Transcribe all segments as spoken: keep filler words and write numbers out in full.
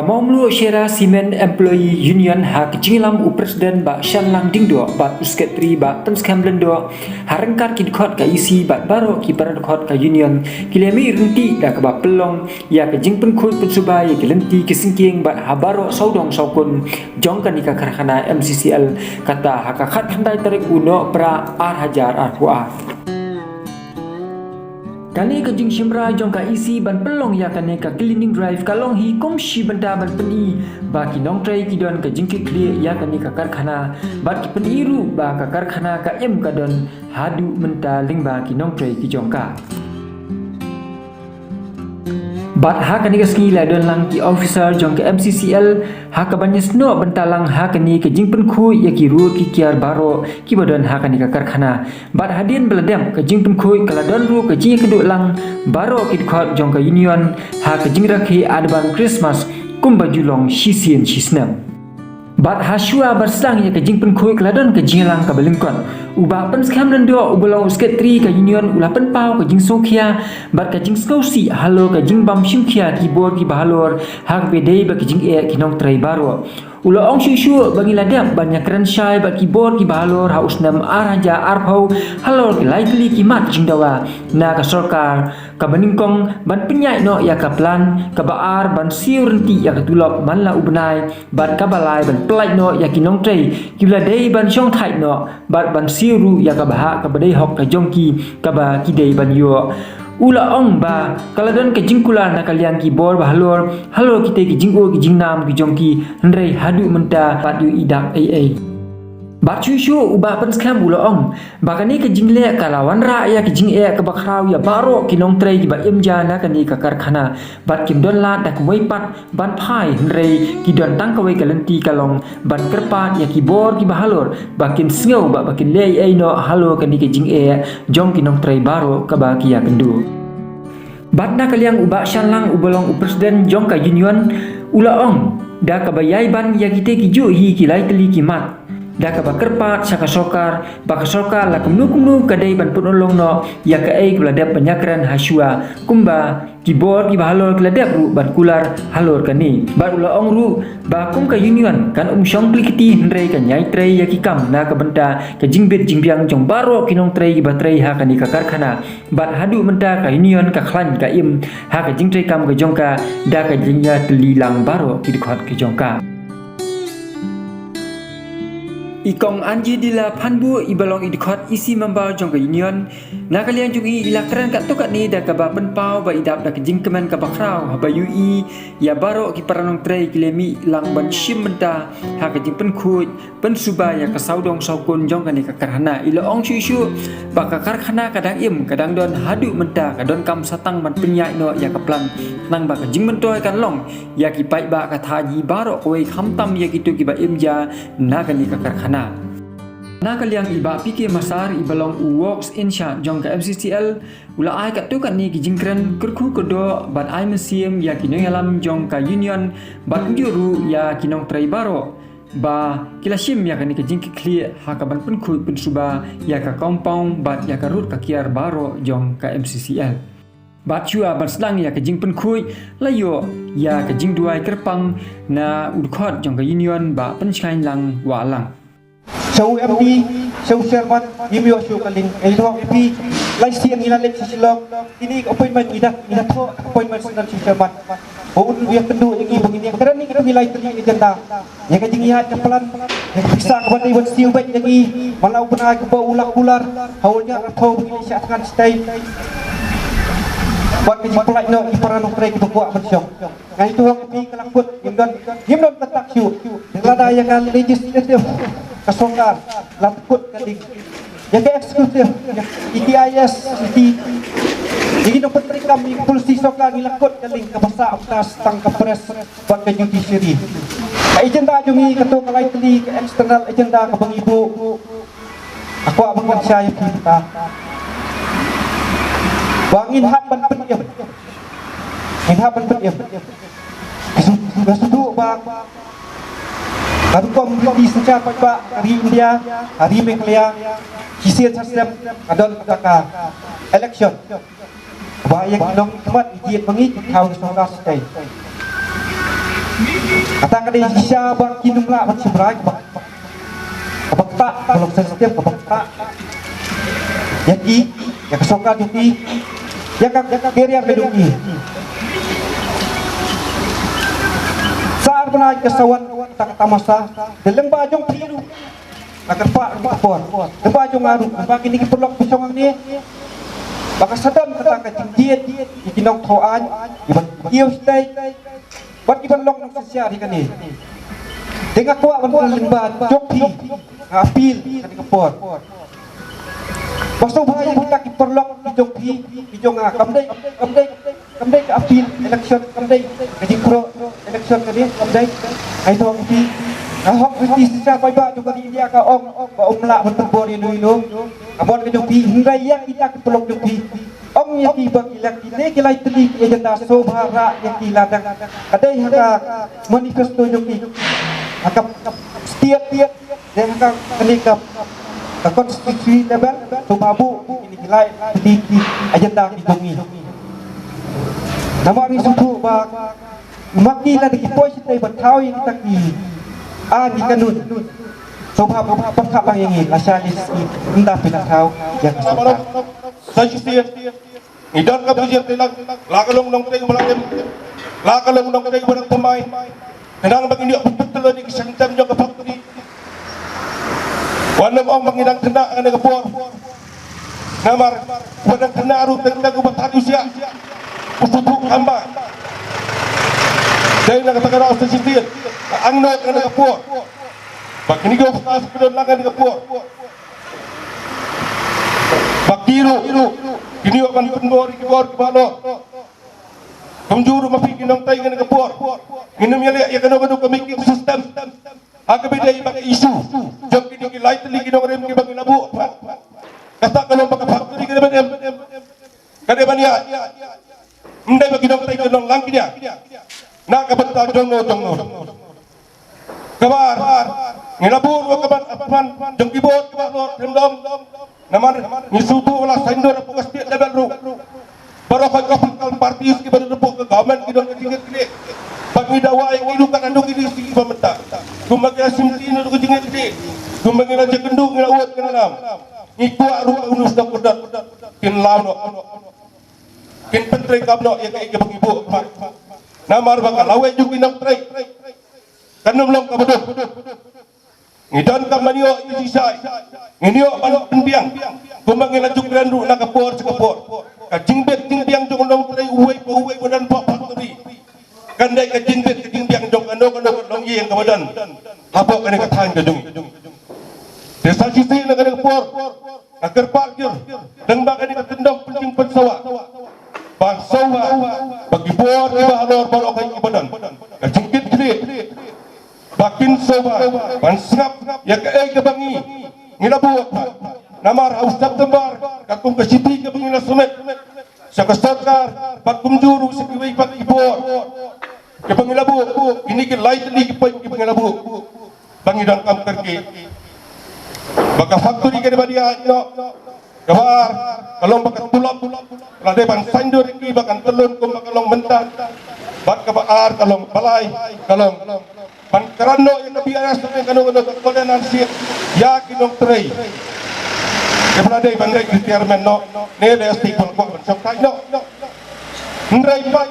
Mawmluh Shira Cement Employee Union ha ka jingïalam u President Bah Shanlang Diengdoh bad u Secretary Bah Pynskhem Lyngdoh, ha ryngkat ki dkhot ka E C bad baroh ki para dkhot ka Union, ki la mih ryntih da kaba pynlong ïa ka jingpynkhuid pynsuba ïa ki lynti ki syngkien bad ha baroh sawdong sawkun jong kane ka karkhana M C C L, kata ha ka khatkhyndai tarik u Nohprah ar hajar arphew ar. Kane ka jingshim rai jong ka E C ban pynlong ïa kane ka cleaning drive ka long hi kum shi bynta ban pyni ba ki nongtrei ki don ka jingkitkhlieh ïa kane ka karkhana, bad ki pyni ruh ba ka karkhana ka im ka don haduh mynta lyngba ki nongtrei ki jong ka. Bad ha kane ka sngi la don lang ki officer jong ka M C C L ha kaban ïasnoh bynta lang ha kane ka jingpynkhuid ïa ki rud ki kiar baroh kiba don ha kane ka karkhana. Bad hadien ba la dep ka jingpynkhuid ka la don ruh ka jingïakynduh lang baroh ki dkhot jong ka Union ha ka jingrakhe advance Christmas kumba ju long shisien shisnem. Bad ha shuwa ban sdang ïa ka jingpynkhuid ka la don ka jingïalang kaba lyngkot. U Bah Pynskhem Lyngdoh uba long u Secretary ka Union u la pynpaw ka jingsngewkhia bad ka jingsngewsih halor ka jingbym shimkhia ki bor kiba halor ha kaba ïadei bad ka jingeh ki nongtrei baroh. U la ong shuh shuh ba ngi la dep ban ïakren shai bad ki bor kiba halor ha u snem ar hajar arphew halor ki lai tylli ki mat jingdawa na ka sorkar kaba nyngkong ban pynïaid noh ïa ka plan, kaba ar ban siew ryntih ïa ka tulop man la u bnai, bad kaba lai ban pyllait noh ïa ki nongtrei kiba la dei ban shongthait noh, bad ban siew ruh ïa ka bhah kaba dei hok ka jong ki kaba ki dei ban ïoh. U la ong ba ka la don ka jingkular na ka liang ki bor ba halor halor kitei ki jingud ki jingnam ki jong ki, hynrei haduh mynta pat ïohi dak ei ei. Bad shuh shuh u Bah Pynskhem u la ong ba kane ka jingleh ka la wanrah ïa ka jingeh kaba khraw ïa baroh ki nongtrei kiba im ja na kane ka karkhana, bad kim don lad da kumwei pat ban phai, hynrei ki don tang kawei ka lynti ka long ban kyrpad ïa ki bor kiba halor ba kin sngew ba ba kin leh ei ei noh halor kane ka jingeh jong ki nongtrei baroh kaba ki ïakynduh. Bad na ka liang u Bah Shanlang uba long u President jong ka Union u la ong da kaba ïai ban ïa kitei ki juh hi ki lai tylli ki mat, da kaba kyrpad sha ka sorkar ba ka sorkar la kumno kumno ka dei ban pynurlong noh ïa kaei kaba la dep ban ïakren ha shuwa, kumba ki bor kiba halor ki la dep ruh ban kular halor kane. Bad u la ong ruh ba kum ka Union kan ym shong kli kti, hynrei kan ïai trei ïa ki kam na ka bynta ka jingbit jingbiang jong baroh ki nongtrei kiba trei ha kane ka karkhana. Bad haduh mynta ka Union ka khlaiñ ka im ha ka jingtrei kam ka jong ka da ka jingïatylli lang baroh ki dkhot ki jong ka. I Kong Anji Dila Phanbu iba long i dkhot E C member jong ka Union, na ka liang jong i i la kren katto katne da kaba pynpaw ba i dap da ka jingkmen kaba khraw haba ïohi ïa baroh ki para nongtrei ki la mih lang ban shim bynta ha ka jingpynkhuid pynsuba ïa ka sawdong sawkun jong kane ka karkhana. I la ong shuh shuh ba ka karkhana ka dang im, ka dang don haduh mynta, ka donkam sa tang ban pynïaid noh ïa ka plan, khnang ba ka jingmyntoi kan long ïa ki paidbah ka thaw jong baroh kawei, khamtam ïa kito kiba im ja na kane ka karkhana. Na ka liang i Bah P K Masar iba long u Works in Charge jong ka M C C L u la ai katto katne ki jingkren kyrkhu kyrdoh bad ai mynsiem ïa ki nongïalam jong ka Union bad kumjuh ruh ïa ki nongtrei baroh ba ki la shim ïa kane ka jingkitkhlieh ha kaban pynkhuid pynsuba ïa ka compound bad ïa ka rud ka kiar baroh jong ka M C C L. Bad shuwa ban sdang ïa ka jingpynkhuid la ïoh ïa ka jingduwai kyrpang na u dkhot jong ka Union Bah Pynshngaiñ Lang Wahlang. Sha u M D, sha u chairman, ngim ïoh shuh ka link. Ngi ïathuh ïa phi, lai sien ngi la leit sha Shillong. Kine ki appointment ngi da, ngi da thoh appointment sha u chairman. Ba un ïakynduh ïa ngi ba ngin ïakren ïa kito ki lai tylli agenda. Ïa ka jingïaid ka plan, ïa ka pisa kaba dei ban siew beit ïa ngi, man la u bnai kaba u la kular, ha u ïa ka thoh ba ngin ïa shah thngan shatei. Bad ka jingpyllait noh ïa ki para nongtrei kiba kwah ban shong. Nga ïathuh ïa phi ka la kut, ngim don, ngim don kyntak shuh. Lada ïa ka legislative ka sorkar la kut ka ding. Ïa ka executive, ïa ka T I S, ïa ki, ïa ki nongpyntreikam, ïa ki polisi sorkar ngi la kut ka ding kaba sah, kaba sah tang ka press bad ka judiciary. Ka agenda jong ngi kato ka lai tylli ka external agenda kaba ngi buh. Nga kwah ban kynshai ïa phi mynta ba ngin hap ban pynim. Ngin hap ban pynim. Nga sngewthuh ba ka rukom riti synshar paidbah ka ri India, ka ri Meghalaya, shisien shisnem ka don kata ka election. Ba ïa ki nongmihkhmat ngi jied ma ngi ki thaw ki sorkar shatei. Kata ka dei shisha ba kin ym lah ban shim rai kaba, kaba ktah, ba long sensitive, kaba ktah ïa ki, ïa ka sorkar jong ki, ïa ka, ïa ka career ka jong ki. Sa ar bnai ka sa wan kata ka tamasa, da lyngba jong phi ruh. Nga kyrpad ruh ka por, lyngba jong nga ruh, lyngba kine ki paralok ba shong hangne, ba ka sa don kata ka jingjied ïa ki nongthaw aiñ, ïa ban kiew stai, bad ïa ban long nongsynshar ïa kane. Te nga kwah ban, lyngba jong phi nga appeal kane ka por, ba sngewbha ïa kita ki paralok ki jong phi, ki jong nga, kam dei, kam dei, kam dei ka appeal election, kam dei ka jingpro election, ka dei, kam dei. Ai to ki, ka hok ki shisha paidbah jong ka ri India ka ong ba ym lah ban pynbor ïano ïano. Ka mon ka jong phi, hynrei ïa kita ki paralok jong phi, ong ïa ki ba ki la, kine ki lai tylli ki agenda sngewbha rah ïa ki la dang. Ka dei ha ka manifesto jong ki, ha ka state, dei ha ka, kane ka, ka constituency level, sngewbha buh kine ki lai tylli ki agenda ki jong ngi. Namar ngi sngewthuh ba ma ki la dei ki poi shatei ban thaw ïa kita ki, ah, ki kanun. Sngewbha pyrkhat lang ïa ngi, lashai list ki, ynda phi la thaw ïa ka sorkar. Sa shisien, ngi donkam ka jingïatreilang, la ka long nongtrei ba la im, la ka long nongtrei ba dang thymmai, khnang ba ngin ïoh pynpyntylliej ïa ki shynrang jong ka factory. Wat nym ong ba ngi dang khynnah ha kane ka por. Namar ba dang khynnah ruh teng teng uba thad u shiah, u sngewthuh kham bha. Dei na kata ka daw sa shisien, ka angnud ha kane ka por, ba kine ki officers ba don lang ha kane ka por, ba ki ruh kin ïoh ban pynbor ïa ki bor kiba halor. Kumjuh ruh ma phi ki nongtrei ha kane ka por, ngin ym ïaleh ïa kano kano ka making system ha kaba ïadei bad ka issue jong kine ki lai tylli ki nongrim kiba ngi la buh. Kata ka long ba ka factory ka dei ban im, ka dei ban ïaid. Ym dei ba ki nongtrei kin long lang ki nia na ka bynta jong no jong no. Kaba ar, ngi la buh ruh ka ban apman jong ki bor kiba halor khlem dom. Namar ngi sngewthuh ba la saiñdur hapoh ka state level ruh, baroh ka political parties kiba don hapoh ka government ki don ka jingkitkhlieh. Bad ngi dawa ïa ki ruh kat haduh kine ki sngi kiba mynta, kumba ngi la shimti naduh ka jingkitkhlieh, kumba ngi la ïakynduh, ngi la wad, ngi la nam. Ngi kwah ruh ba uno uno u dot kin law noh, kin pyntreikam noh ïa kaei kaba ngi buh. Namar ba ka lawei jong ki nongtrei kan ym long kaba duk. Ngi donkam ban ïoh ïa ki shai, ngin ïoh ban pynbiang, kumba ngi la ju kren ruh na ka por sha ka por. Ka jingbit jingbiang jong u nongtrei uwei pa uwei uba don hapoh factory kan dei ka jingbit ka jingbiang jong kano kano ka longïing kaba don hapoh kane ka thaiñ ka jong ngi. Te sa shisien na kane ka por, nga kyrpad jur, tang ba kane ka kyndong pynjing pynsawa, ban sngewbha ba ki bor kiba halor baroh kiba don ka jingkitkhlieh, ba kin sngewbha ban sngap ïa kaei kaba ngi, ngi la buh. Namar ha u September, katkum ka shithi kaba ngi la submit sha ka sorkar, bad kumjuh ruh sha kiwei pat ki bor kiba ngi la buh, kine ki lai tylli ki point kiba ngi la buh, ba ngi donkam kyrkieh ba ka factory ka dei ban ïaid noh. Kaba ar ka long ba ka tulop la dei ban saiñdur ïa ki ba kan tyllun kumba ka long mynta. Bad kaba ar ka long, balai ka long ban kren noh ïa ka B I S, kano kano ka kordinanship ïa ki nongtrei kiba la dei ban leit retirement noh, ne lei stik ban kwah ban shongthait noh. Hynrei pat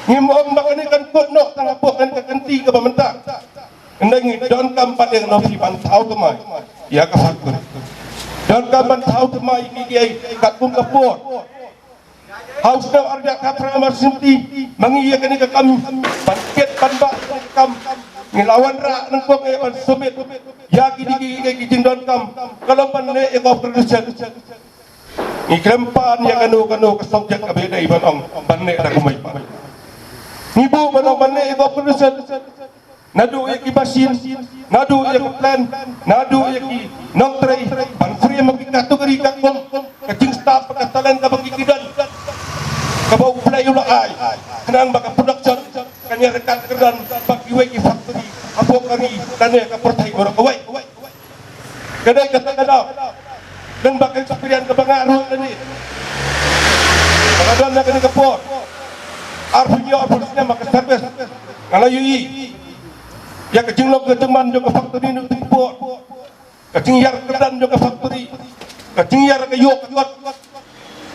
ngim ong ba kane kan kut noh tang hapoh kane ka kynti kaba mynta. Hynrei ngi donkam pat ïa kano phi ban thaw thymmai ïa ka factory. Donkam ban thaw thymmai ïa kiei kiei katkum ka por. Ha u snem ar hajar khatphra mar shisha ma ngi ïa kane ka kam ban kit ban bah ïa kane ka kam, ngi la wanrah nyngkong ïa ban submit ïa kine ki, ki, ki jingdonkam ka long ban leh ïa ka cooperation. Ngi khlem pan ïa kano kano ka subject kaba ïadei ban ong ban leh da kumwei pat. Ngi buh ban ong ban leh ïa ka cooperation. Naduh ïa ki machine, naduh ïa ki plant, naduh ïa ki nongtrei, ban frame ha ki category katkum ka jingstad bad ka talent kaba ki, ki don, kaba U Blei u la ai, khnang ba ka production kan ïaryngkat kyrdan bad kiwei ki factory hapoh ka ri lane ka pyrthei baroh kawei. Ka dei kata ka daw. Nang ba ka experience kaba nga ruh lane, ba nga don na kane ka por arphew hynñiew arphew snem ha ka service. Nga la ïohi ïa ka jinglong ka jingman jong ka factory naduh kata ka por. Ka jingïar kyrdan jong ka factory, ka jingïar ka ïoh ka kot,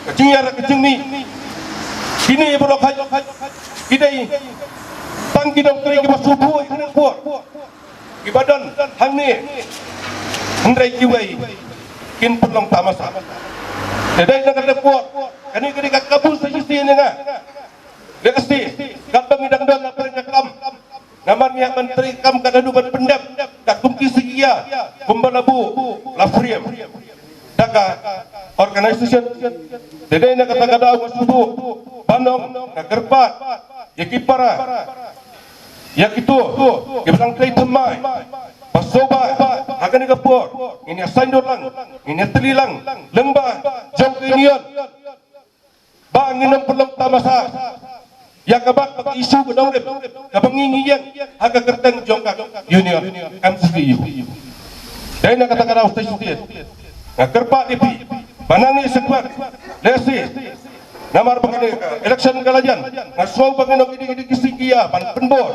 ka jingïar ka jingmih. Kine baroh hi ki dei tang ki nongtrei kiba sngewbha ïa kane ka por, kiba don hangne. Hynrei kiwei kin pynlong tamasa. Te dei na kata ka por, kane ka dei ka kabu suggestion ïa nga. Lehse katba ngi dang don ha pyrshah kam, namar ngi hap ban trei kam ka naduh ban pyndep ka kum ki sngi ki ïa, kumba la buh, la frame da ka organisation. Te dei na kata ka daw nga sngewthuh ban ong, nga kyrpad ïa ki para, ïa kito kiba dang trei thymmai, ba sngewbha ha kane ka por ngin ïa saiñdur lang, ngin ïa tylli lang lyngba jong ka union, ba ngin ym pynlong tamasa ïa kaba ka issue ka nongrim kaba ngi ngi ïeng ha ka kyrteng jong ka union M C T U. Dei na kata ka daw, state state, nga kyrpad ïa phi ba nangne shakhmat, lehse namar ba kane ka election ka la jan, nga sngew ba ngin ong kine kine ki sngi ki ïa ban pynbor,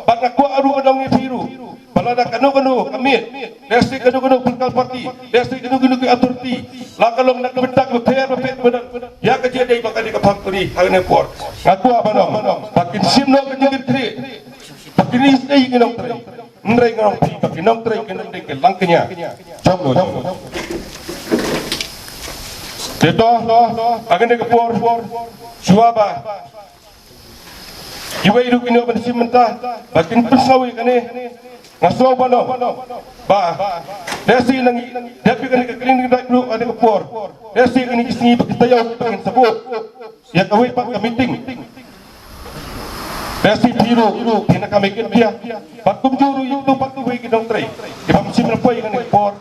bad nga kwah ruh ban ong ïa phi ruh ba lada kano kano ka miet, lehse kano kano political party, lehse kano kano ki authority, la ka long na ka bynta kaba pher ba pher ba don ïa ka jingïadei bad kane ka factory ha kane ka por, nga kwah ban ong ba kin shim noh ka jingkitkhlieh, ba kin ïasyrdoh ïa ki nongtrei. Hynrei nga ong ïa phi ba ki nongtrei kin ym dei ki langkñia jong no jong no. Te to ha kane ka por, shuwa ba iwei ruh kin ïoh ban shim bynta ba kin pynsngew ïa kane, nga sngew ban ong ba lehse ngi dep ïa kane ka cleaning drive ruh ha kane ka por, lehse kine ki sngi ba ki taïew ba ngin sa buh ïa kawei pat ka meeting. Lehse phi ruh phi na ka mekit phi ïa, bad kumjuh ruh ïa kito pat kiwei ki nongtrei kiba ym shym la poi ïa kane ka por,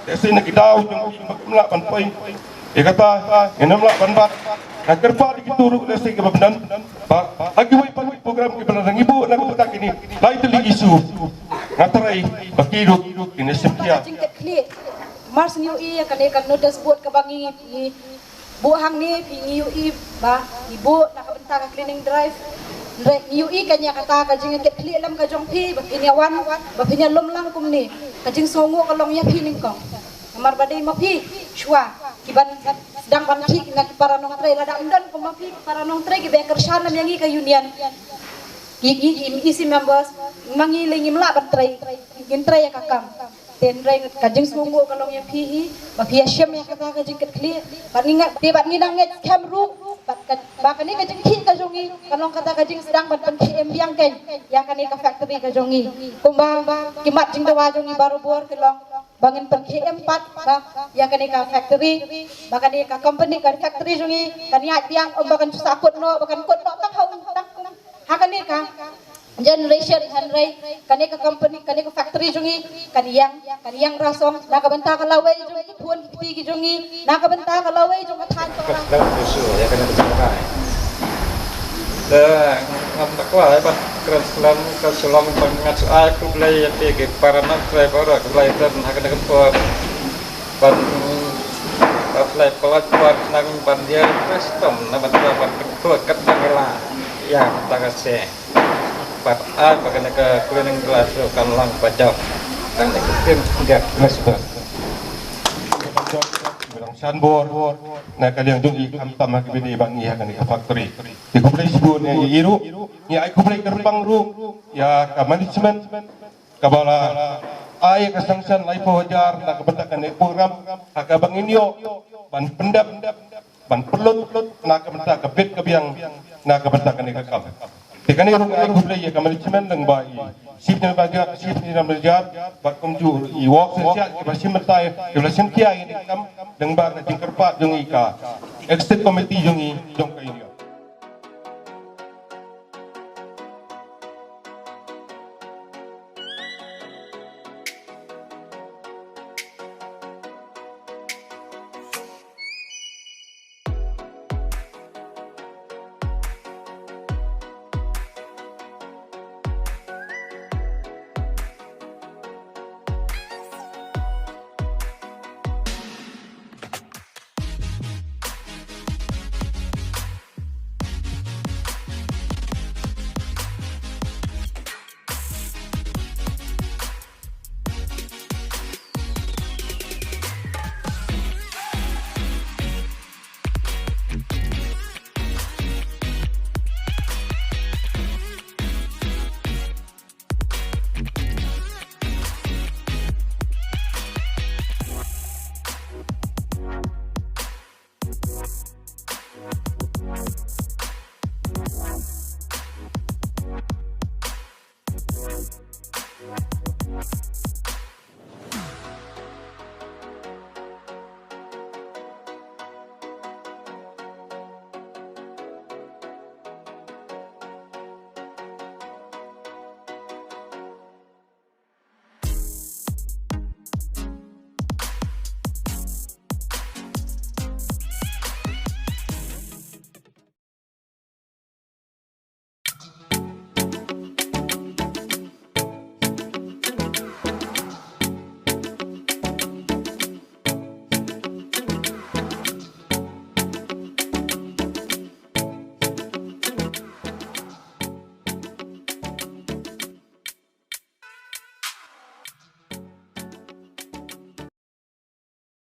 lehse na ki daw jong ki ba kim lah ban poi. Ïa kata ngin ym lah ban bat. Nga kyrpad ïa kito ruh lehse kiba bynta ba ha kiwei pat ki program kiba la ngi buh na ka bynta kine lai tylli issue, nga tharai ba ki ruh kin ïa shim khia. Jingkitkhlieh. Mar shu ïohi ïa kane ka notice board kaba ngi, ngi buh hangne, phi, ngi ïohi ba ngi buh na ka bynta ka cleaning drive. Hynrei ngi ïohi kan ïa kata ka jingkitkhlieh lem ka jong phi ba phin ïa wan, ba phin ïa lum lang kumne. Ka jingsngewnguh ka long ïa phi nyngkong. Namar ba dei ma phi shuwa kiban sdang ban khih na ki para nongtrei, lada ym don kum ma phi ki para nongtrei kiba kyrshan lem ïa ngi ka union, ki, ki, ki E C members, ma ngi lei ngim lah ban trei, ngin trei ïa ka kam. Te hynrei ka jingsngewnguh ka long ïa phi hi ba phi ïa shim ïa kata ka jingkitkhlieh. Bad ngi nga, te bad ngi nang ngeit skhem ruh bad ka, ba kane ka jingkhih ka jong ngi kan long kata ka jingsdang ban pynkhie em biang kein ïa kane ka factory ka jong ngi. Kumba ki mat jingdawa jong ngi barabor ki long ba ngin pynkhie em pat ba ïa kane ka factory, ba kane ka company, ka factory jong ngi kan ïaid biang, ym ba kan shu sah kut noh, ba kan kut noh tang ha un, tang kum ha kane ka generation, hynrei kane ka company, kane ka factory jong ngi kan ïeng, kan ïeng rasong na ka bynta ka lawei jong ki khun ki kti ki jong ngi, na ka bynta ka lawei jong ka thaiñ Sohra. Ka sdang issue ïa kane ka jingkyrpad. Te ngam da kwah ban kren slem, ka shu long ban nga shu ai khublei ïa phi ki para nongtrei baroh kiba la ïadon ha kane ka por ban, ba phi la pynlait por khnang ban ïa custom na bynta ban kyntu kat dang ïa la ïa bynta ka se. Bad ai ba kane ka cleaning drive ruh kan long ba jop. Tang ne ka ktien Khyndiat, respect. Ba long shan bor na ka liang jong i, khamtam ha ki bini ba ngi ha kane ka factory. Te khublei shibun ïa i ruh. Ngi ai khublei kyrpang ruh ïa ka management kaba la ai ka sanction laiphew hajar na ka bynta kane ka program, ha kaba ngin ïoh ban pyndep, ban pynlut na ka bynta ka bit ka biang na ka bynta kane ka kam. Te kane ruh nga ai khublei ïa ka management lyngba i Chief General Manager, Chief General Manager, bad kumjuh i Works in Charge kiba shim bynta, kiba la shim khia ïa kane ka kam lyngba ka jingkyrpad jong i ka Executive Committee jong i jong ka union.